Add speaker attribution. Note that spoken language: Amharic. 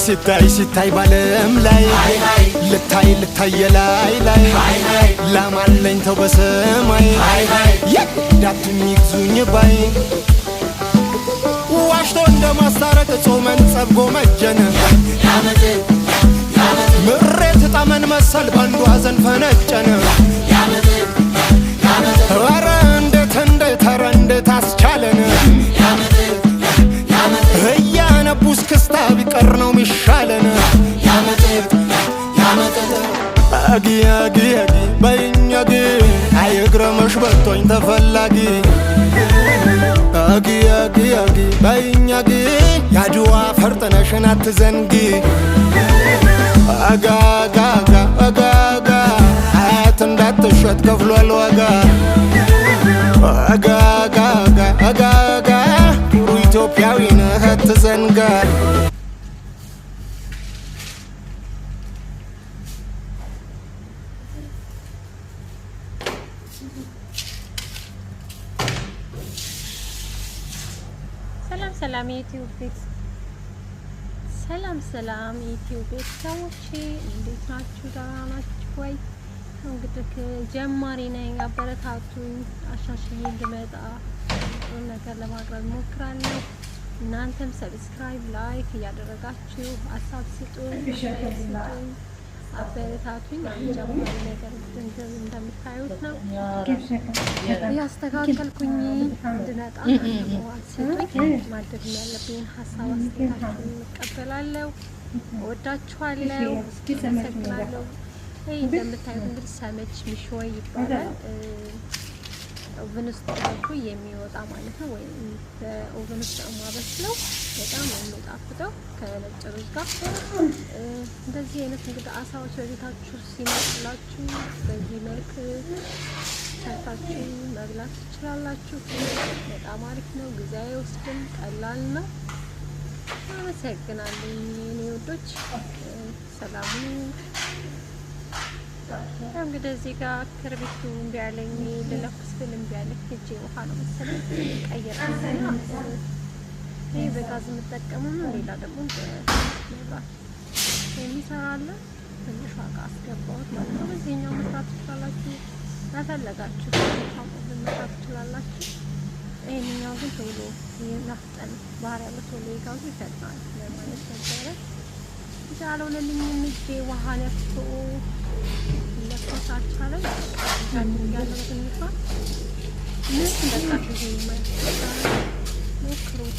Speaker 1: ሲታይ ሲታይ ባለም ላይ ልታይ ልታይ የላይ ላይ ላማለኝ ተው በሰማይ ዳቱኝ ይግዙኝ ባይ ዋሽቶ እንደ ማስታረቅ ጾመን ጸብ ጎመጀን ምሬት ጣመን መሰል ባንዱ ሐዘን ፈነጨን። ኧረ እንዴት እንዴት ኧረ እንዴት አስቻለን እያነቡ እስክስታ ቢቀር ነው ሚሻለን። አጊ አጊ አጊ በይኝ አጊ አይግረምሽ በቶኝ ተፈላጊ አጊ አጊ አጊ በይኝ አጊ ያድዋ ፈርጥነሽን አትዘንጊ አጋ አጋ አጋ አጋ አጋ አያት እንዳትሸጥ ከፍሏል ዋጋ አጋ አጋ አጋ አጋ አጋ ጥሩ ኢትዮጵያዊ ነህ አትዘንጋ።
Speaker 2: ሰላም ሰላም የዩቲዩብ ቤት ሰላም ሰላም የዩቲዩብ ቤተሰቦቼ እንዴት ናችሁ? ደህና ናችሁ ወይ? እንግዲህ ጀማሪ ነኝ፣ አበረታቱኝ። አሻሽዬ እንድመጣ ጥሩ ነገር ለማቅረብ እሞክራለሁ። እናንተም subscribe፣ like እያደረጋችሁ ሀሳብ ስጡኝ፣ ስጡኝ፣ አበረታቱኝ። ጀማሪ ነገር እንደምታዩት ነው እያስተካከልኩኝ እንድመጣ ስጡኝ። ማድረግ ያለብኝን ሀሳብ አስተያየታችሁን እቀበላለሁ። እወዳችኋለሁ። አመሰግናለሁ። ይህ እንደምታዩት እንግዲህ سمك مشوي ይባላል። Oven ውስጥ ገብቶ የሚወጣ ማለት ነው። ወይም በ oven ውስጥ ማበስለው በጣም ነው የሚጣፍጠው ከነጭ ሩዝ ጋር። እንደዚህ አይነት እንግዲህ አሳዎች በቤታችሁ ሲመጡላችሁ በዚህ መልክ ሰርታችሁ መብላት ትችላላችሁ። በጣም አሪፍ ነው። ጊዜ አይወስድም። ቀላል ነው። አመሰግናለሁ የኔ ውዶች። ሰላሙ እንግዲህ እዚህ ጋር ክርቢቱ እምቢ አለኝ፣ ልለኩስ ብል እምቢ አለኝ። እጄ ውሃ ነው መሰለኝ ቀየርኩትና ይህ በጋዝ የምጠቀመው ነው። ሌላ ደግሞ በመብራት የሚሰራ አለ። ትንሽ ዋጋ አስገባሁት ማለት ነው። በዚህኛው መስራት ትችላላችሁ፣ በፈለጋችሁ መስራት ትችላላችሁ። ይሄንኛው ግን ቶሎ የማፍጠን ባህሪ ያለው ቶሎ የጋዙ ይፈጥናል ለማለት ነበረ። ብቻ አልሆነልኝም። እጄ ውሃ ነፍቶ ለኮስ አልቻለም። ያለው በትንሿ ምን በቃ ጊዜ የማይፈጣ ሞክሩት።